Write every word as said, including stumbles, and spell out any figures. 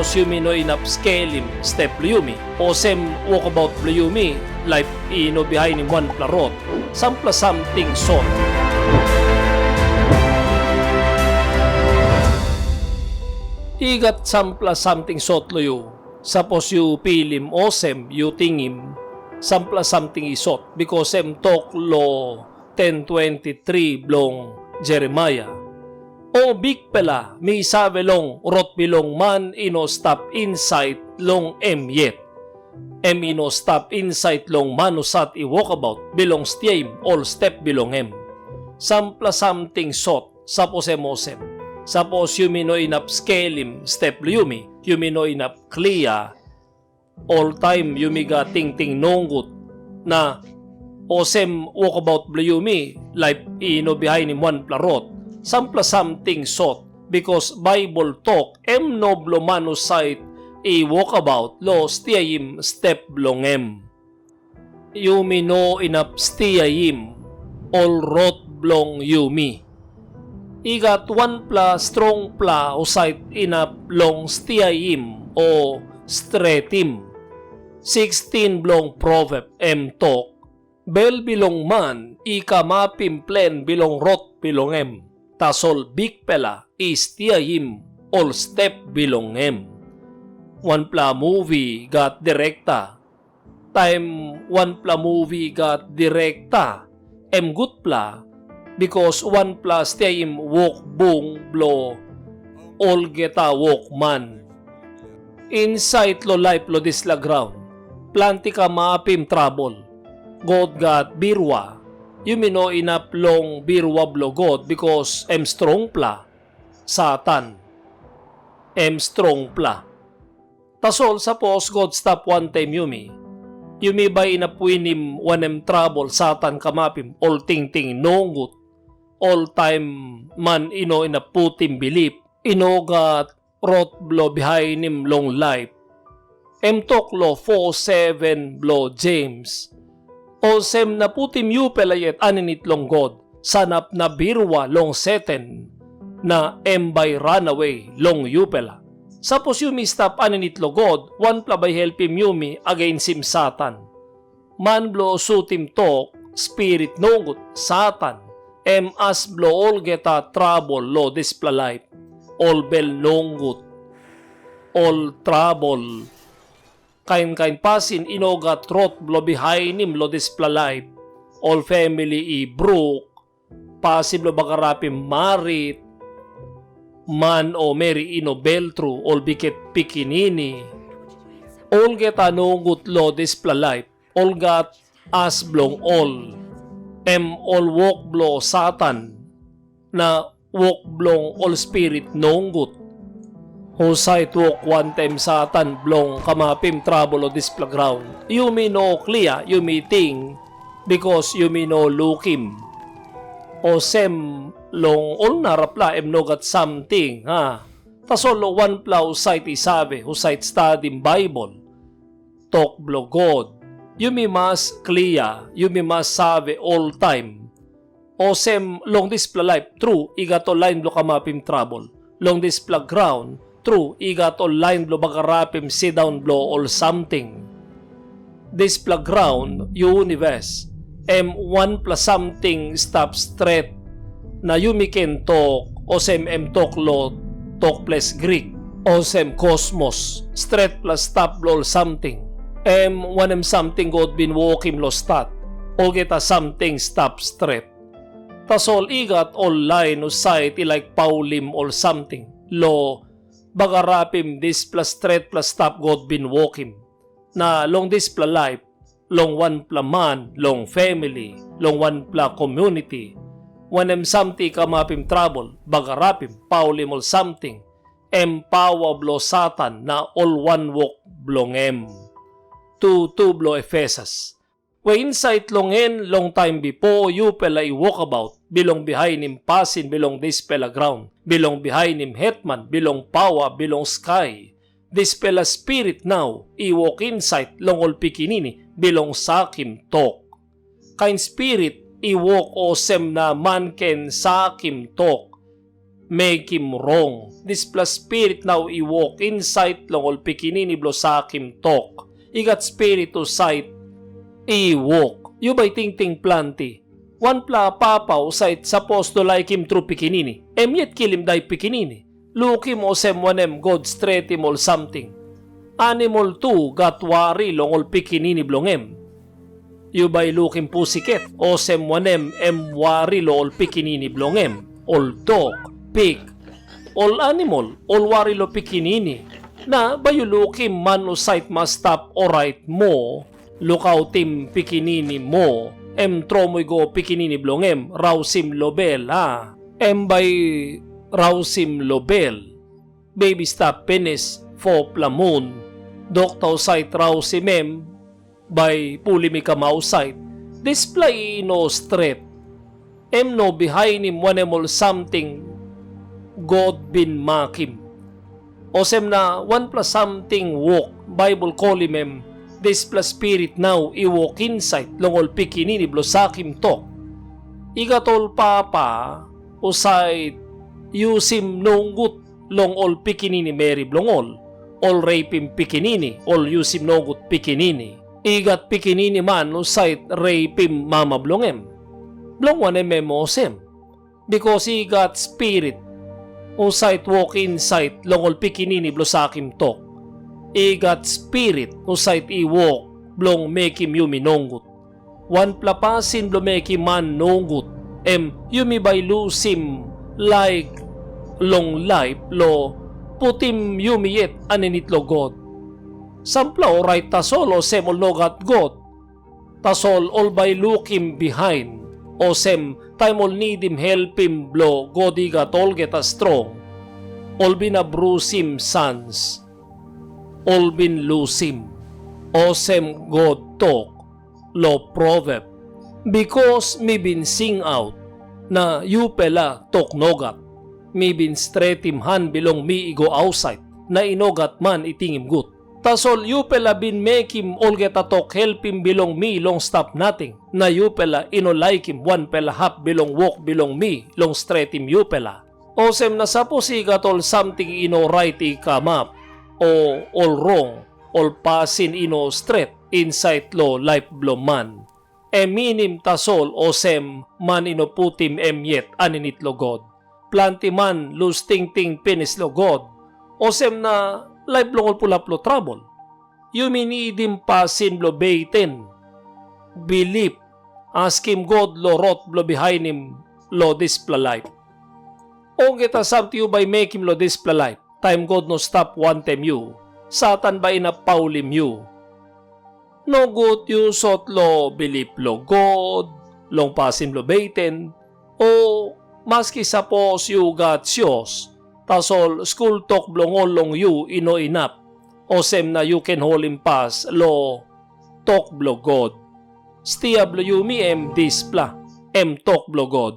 Yumi no inap skelim step bilong yumi. Olsem, wokabaut bilong yumi, laip i no bihainim wanpela rot. Sampela samting sot. I gat sampela samting sot long yu. Sapos yu pilim olsem, yu tingim sampela samting i sot, bikos em tok long ten twenty tri bilong Jeremaia, "O Bikpela, mi save long rot bilong man i no stap insait long em yet. Em i no stap insait long man husat i wokabaut bilong stiaim ol step bilong em." Sampela samting sot, sapos em olsem, sapos yumi no inap skelim step bilong yumi, yumi no inap klia, oltaim yumi gat tingting nogut, na olsem wokabaut bilong yumi, laip i no bihainim wanpela rot. Sampela samting sot, bikos Baibel tok em no bilong man husat i wokabaut long stiaim step bilong em. Yumi no inap stiaim ol rot bilong yumi. I gat wanpela strongpela husat inap long stiaim o stretim. Sikstin bilong Provep em tok, "Bel bilong man i kamapim plen bilong rot bilong em, tasol Bikpela i stiaim ol step bilong em." Wanpela muvi gat direkta. Taim wanpela muvi gat direkta, em gutpela, bikos wanpela stiaim wok bung bilong olgeta wokman. Insait long laip long dispela graun, planti kamapim trabel. God gat birua. Yumi no inap long birua bilong God, bikos em strongpela. Satan, em strongpela. Tasol sapos God stap wantaim yumi, yumi bai inap winim wanem trabel Satan kamapim, ol tingting nogut, oltaim man i no inap putim bilip, i no gat rot bilong bihainim long laip. Em tok long fo seven bilong Jems, "Olsem na putim yupela yet aninit long God, sanap na birua long Satan, na em bai ranawe long yupela." Sapos yumi stap aninit long God, wanpela bai helpim yumi agensim Satan. Man bilong sutim tok, spirit nogut, Satan, em as bilong olgeta trabel long dispela laip, ol bel nogut, ol trabel, kain kain pasin i no gat rot bilong bihainim long dispela laip, ol famili i bruk, pasin bilong bagarapim marit, man o meri i no bel tru, ol biket pikinini, olgeta nogut long dispela laip, ol gat as bilong ol, em ol wok bilong Satan, na wok bilong ol spirit nogut. Husat wok wantaim Satan bilong kamapim trabel long dispela graun? Yumi no klia, yumi ting, bikos yumi no lukim. Olsem, long ol narapela em no gat samting, a? Tasol long wanpela husat i save, husat stadim Baibel, tok bilong God, yumi mas klia, yumi mas save oltaim. Olsem, long dispela laip tru i gat ol lain bilong kamapim trabel. Long dispela graun tru i gat ol lain bilong bagarapim sindaun bilong ol samting. Dispela graun, unives, em wanpela samting i stap stret, na yumi ken tok, olsem em tok long tok ples Grik, olsem kosmos, stretpela stap bilong ol samting. Em wanem samting God bin wokim long stat, olgeta samting stap stret. Tasol i gat ol lain husat i laik paulim ol samting long bagarapim dispela stretpela stap God bin wokim. Na long dispela laip, long wanpela man, long famili, long wanpela komuniti, wanem samting i kamapim trabel, bagarapim, paulim ol samting, em paua bilong Satan na ol wanwok bilong em. Tu tu bilong Efesus, we insait long en long taim bipo yupela i wokabaut bilong bihainim pasin bilong dispela graun, bilong bihainim hetman bilong paua bilong skai, dispela spirit nau i wok insait long ol pikinini bilong sakim tok. Kain spirit i wok olsem na man ken sakim tok? mekim rong. Dispela spirit nau i wok insait long ol pikinini bilong sakim tok. I gat spirit husat i wok. Yu bai tingting planti. Wanpela papa husat sapos tu laikim tru pikinini, em yet kilim dai pikinini. Lukim olsem wanem God stretim ol samting. Animal tu gat wari long ol pikinini bilong em. Yu bai lukim pusiket, olsem wanem em wari long ol pikinini bilong em, ol dok, pik, ol animal, ol wari long pikinini. Na bai yu lukim man husat mas stap orait moa, lukautim pikinini moa, em tromoi go pikinini bilong em, rausim long bel, a? Em bai rausim long bel. Bebi stap pinis fopela mun, dokta husat rausim em, bai pulim i kam ausait. Dispela i no stret. Em no bihainim wanem ol samting God bin makim. Olsem na wanpela samting wok Baibel kolim em, dispela spirit nau i wok insait long ol pikinini bilong sakim tok. I gat ol papa husat yusim nogut long ol pikinini meri bilong ol, ol reipim pikinini, ol yusim nogut pikinini. I gat pikinini man husat reipim mama bilong em. Bilong wanem em olsem? Bikas i gat spirit husat wok insait long ol pikinini bilong sakim tok. I gat spirit husat i wok bilong mekim yumi nogut. Wanpela pasin bilong mekim man nogut, em yumi bai lusim laik long laip long putim yumi yet aninit long God. Sampela orait tasol olsem ol no gat God. Tasol ol bai lukim bihain, olsem taim ol nidim helpim bilong God i gat olgeta strong, ol bin abrusim sans, ol bin lusim. Olsem God tok long Provep, "Bikas mi bin singaut, na yupela tok nogat, mi bin stretim han bilong mi i go ausait, na i no gat man i tingim gut. Tasol yupela bin mekim olgeta tok helpim bilong mi long stap nating, na yupela i no laikim wanpela hap bilong wok bilong mi long stretim yupela." Olsem na sapos i gat ol samting i no rait i kamap, o ol rong, ol pasin i no stret insait long laip bilong man, em minim tasol olsem man i no putim em yet aninit long God. Planti man lus tingting pinis long God, olsem na laip bilong ol pulap long trabel. Yumi nidim pasin bilong beten, bilip, askim God long rot bilong bihainim long dispela laip. Olgeta samting yu bai mekim long dispela laip, taim God no stap wantaim yu, Satan bai inap paulim yu. Nogut yu sot long bilip long God, long pasin bilong beten, o maski sapos yu gat sios, tasol skul tok bilong ol long yu i no inap, olsem na yu ken holimpas long tok bilong God. Stia bilong yumi em dispela, em tok bilong God.